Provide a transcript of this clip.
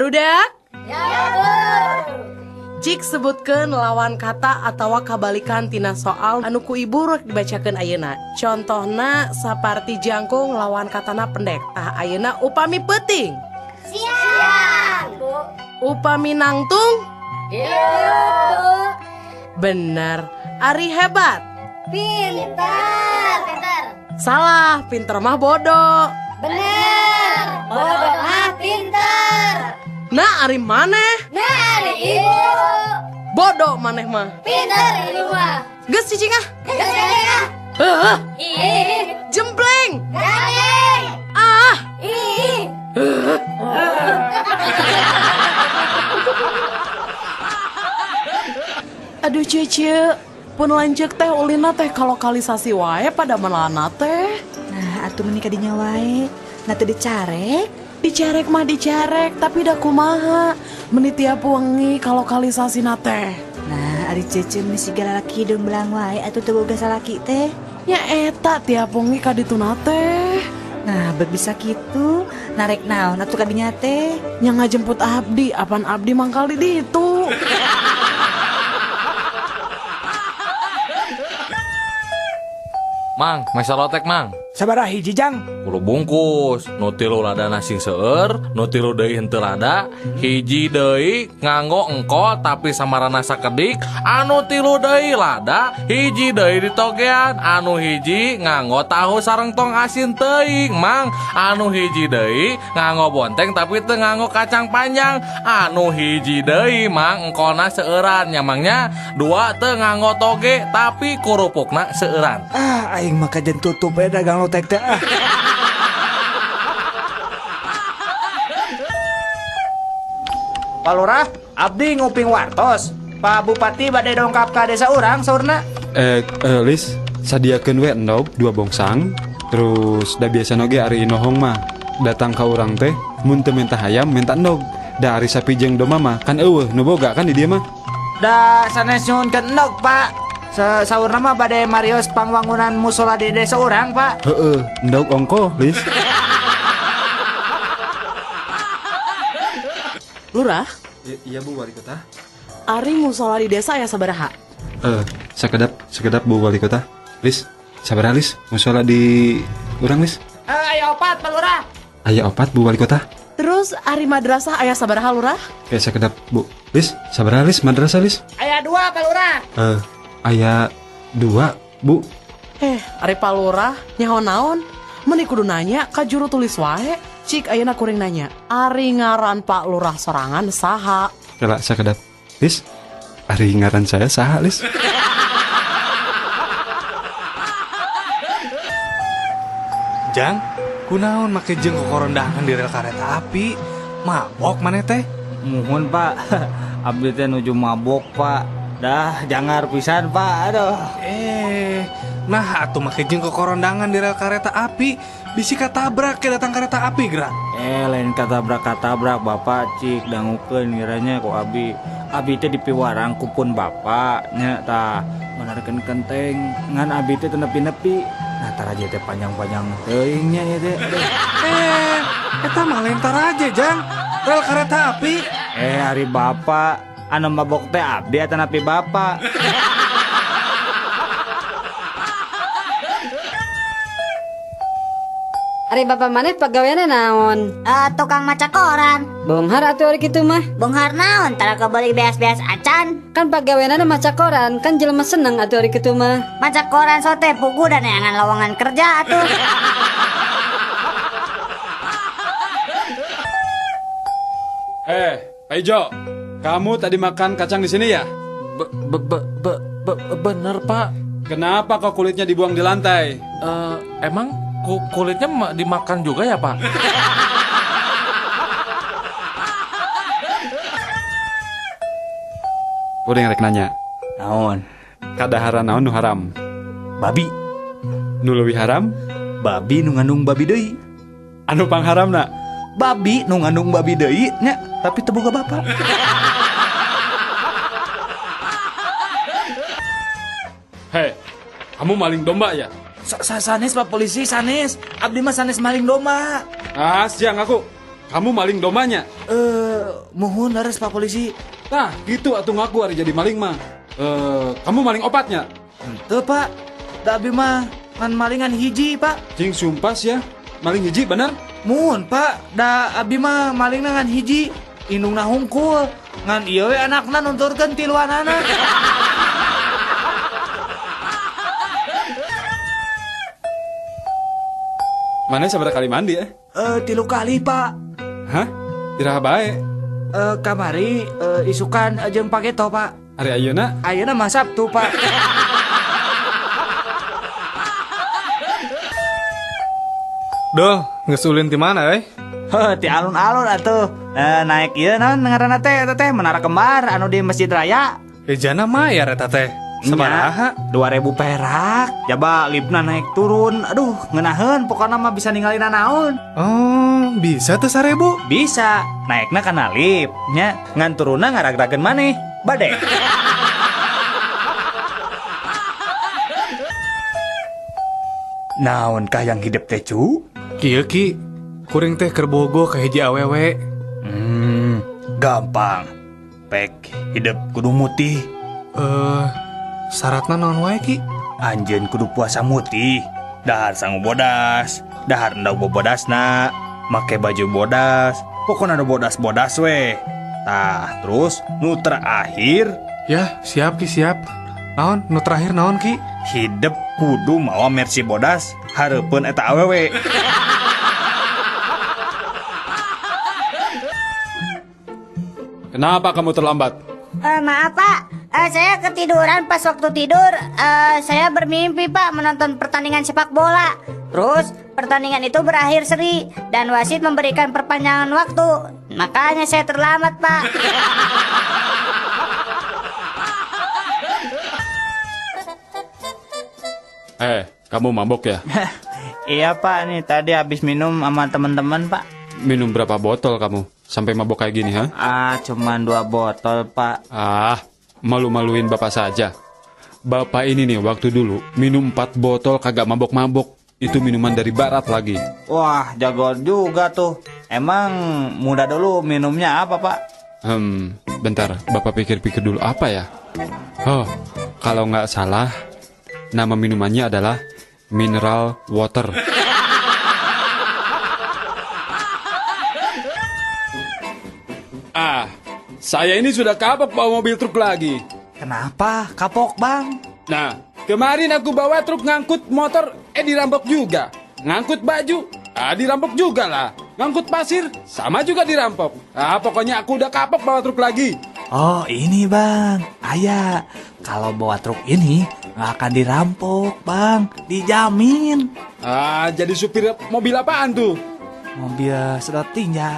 Barudak? Ya, Bu. Cik sebutkeun lawan kata atawa kabalikan tina soal anu ku ibu rek dibacakeun ayeuna. Contohna saparti jangkung lawan katana pendek. Tah ayeuna upami peuting. Siang, Bu. Upami nangtung? Iya, Bu. Bener. Ari hebat. Pintar. Pintar. Salah, pinter mah bodoh. Bener. Bodoh mah pintar. Nah, ari maneh? Nah, ari ibu. Bodoh maneh mah. Pintar ibu mah. Geus cicing ah. Geus cicing ah. Heuh. Ih. Jempleng. Garing. Ah. Ih. Aduh Cece, pun lanjut teh ulina teh kalokalisasi wae pada melana teh. Nah, atuh meuni kadinya wae. Nah teu dicarek. Dicarek mah dicarek, tapi da kumaha. Meni tiap wengi kalokalisasina teh. Nah, ari Cece meni siga lalaki hideung belang wae atuh teu boga salaki teh. Nya eta tiap wengi kadituna teh. Nah, bet bisa kitu, narek naon atuh kadinya teh. Nya ngajemput abdi, apan abdi mangkal di ditu. Mang, mesa lotek mang. Sabaraha hiji jang? 10 bungkus. Nu tilu lada nasi seueur, nu tilu deui henteu lada, hiji deui nganggo engkol tapi samarana sakedik, anu tilu deui lada, hiji deui ditogean, anu hiji nganggo tahu sareng tong asin teuing, mang, anu hiji deui nganggo bonteng tapi teu nganggo kacang panjang, anu hiji deui mang engkolna seueuran nya mangnya, dua teu nganggo toge tapi kurupukna seueuran. Ah, aing mah kajen tutup we dagang lotek teh. Ah. Pak Lurah, abdi nguping wartos. Pak Bupati bade dongkap ka desa urang saurna. Lis, sadiakeun we endog 2 bongsang. Terus da biasa oge ari inohong mah datang ka urang teh mun teu minta hayam minta endog. Da ari sapi jeung domba mah kan eueuh nu boga kan di dieu mah. Da sanes nyuhunkeun endog, Pak. Saurna mah bade marios pangwangunan musola di desa urang, Pak. Heeh, endog ongkoh, Lis. Lurah? Iya Bu Wali Kota. Ari musola di desa aya sabaraha? Sekedap Bu Wali Kota. Lis, sabaraha Lis? Musola di urang Lis? Aya opat Pak Lurah. Aya opat Bu Wali Kota. Terus ari madrasah aya sabaraha Lurah? Kayak sekedap Bu. Lis, sabaraha Lis madrasah Lis? Aya 2 Pak Lurah. Aya 2 Bu. Ari Pak Lurah nyaho naon? Meni kudu nanya ka juru tulis wae. Cik ayeuna kuring nanya, ari ngaran Pak Lurah sorangan saha? Kela sakedap. Lis, ari ngaran saya saha, Lis? Jang, kunaon make jeung kokorondangan di rel kareta api? Mabok maneh teh? Muhun, Pak. Abdi teh nuju mabok, Pak. Dah jangar pisan, Pak. Aduh. Nah atuh make jeung kokorondangan di rel kareta api. Bisi katabrak ke datang kereta api gerak. Lain katabrak Bapak cik dangukeun ngiranya ku abi. Abi teh dipiwarang ku pun bapak nya tah menarikeun kenteng ngan abi teh teu nepi-nepi. Nah taraje teh panjang-panjang teuing nya ieu teh. Eta mah lain taraje jang. Rel kereta api. Ari bapak anu mabok teh abdi atanapi bapak. Ari bapak maneh pagaweanna naon? Tukang maca koran. Bonghar atuh ari kitu mah. Bonghar naon? Tara kabeuli beas-beas acan. Kan pagaweanna maca koran, kan jelema seneng atuh ari kitu mah. Maca koran sote pugu dan neangan lowongan kerja atuh. Pak Ijo, kamu tadi makan kacang di sini ya? Bener Pak. Kenapa kok kulitnya dibuang di lantai? Emang kulitnya dimakan juga ya Pak? Udah yang rek nanya. Naon? Kadaharan naon nu haram? Babi. Nu leuwih haram? Babi nu ngandung babi deui. Anu pangharamna? Babi nu ngandung babi deui nya, tapi teu boga bapak. Hei, kamu maling domba ya? Sanes Pak Polisi, sanes. Abdi mah sanes maling domba. Ah, siang aku. Kamu maling dombanya? Muhun leres Pak Polisi. Nah, gitu atuh ngaku ari jadi maling mah. Kamu maling opatnya? Henteu, Pak. Da abi mah ngan malingan hiji, Pak. Cing sumpah ya. Maling hiji bener? Muhun, Pak. Da abi mah malingna ngan hiji, indungna hungkul. Ngan ieu we anakna nunturkeun tiluanana. Mana sabaraha kali mandi ya? 3 kali, Pak. Hah? Iraha bae? Kamari isukan jeung pageto, Pak. Ari ayeuna? Ayeuna mah Sabtu, Pak. Duh, geus ulin ti mana euy? Heuh, ti alun-alun atuh. Naik ieu naon ngaranna teh eta teh Menara Kembar anu di Masjid Raya. Ejana mayar eta teh. Sabaraha? 2000 perak. Jaba lipna naik turun. Aduh, ngeunaheun pokona mah bisa ningalina naon. Oh, bisa tuh 1000? Bisa. Naikna kana lip nya, ngan turunna ngaragrageun maneh. Bade. Naonkah yang hidup teh, cu? Kieu Ki, kuring teh keur bogoh ka hiji awewe. Gampang. Pek hidup kudu mutih. Syaratna naon wae Ki? Anjeun kudu puasa mutih, dahar sangu bodas, dahar endog bobodasna, make baju bodas, pokona nu bodas-bodas we. Tah, terus nu terakhir. Ya, siap Ki, siap. Naon nu terakhir naon Ki? Hidup kudu mawa Mercy bodas hareupeun eta awewe. Kenapa kamu terlambat? Maaf Pak, saya ketiduran pas waktu tidur. Saya bermimpi Pak menonton pertandingan sepak bola. Terus pertandingan itu berakhir seri dan wasit memberikan perpanjangan waktu. Makanya saya terlambat Pak. Kamu mabok ya? Iya Pak, nih tadi habis minum sama teman-teman Pak. Minum berapa botol kamu? Sampai mabok kayak gini, ha? Ah, cuman 2 botol, Pak. Ah, malu-maluin Bapak saja. Bapak ini nih waktu dulu minum 4 botol kagak mabok-mabok. Itu minuman dari barat lagi. Wah, jago juga tuh. Emang muda dulu minumnya apa, Pak? Bentar, Bapak pikir-pikir dulu apa ya? Oh, kalau nggak salah, nama minumannya adalah mineral water. Ah, saya ini sudah kapok bawa mobil truk lagi. Kenapa kapok, Bang? Nah, kemarin aku bawa truk ngangkut motor, dirampok juga. Ngangkut baju, dirampok juga lah. Ngangkut pasir, sama juga dirampok. Ah, pokoknya aku udah kapok bawa truk lagi. Oh, ini Bang. Ayah, kalau bawa truk ini nggak akan dirampok, Bang. Dijamin. Ah, jadi supir mobil apaan tuh? Mobil sedot tinja.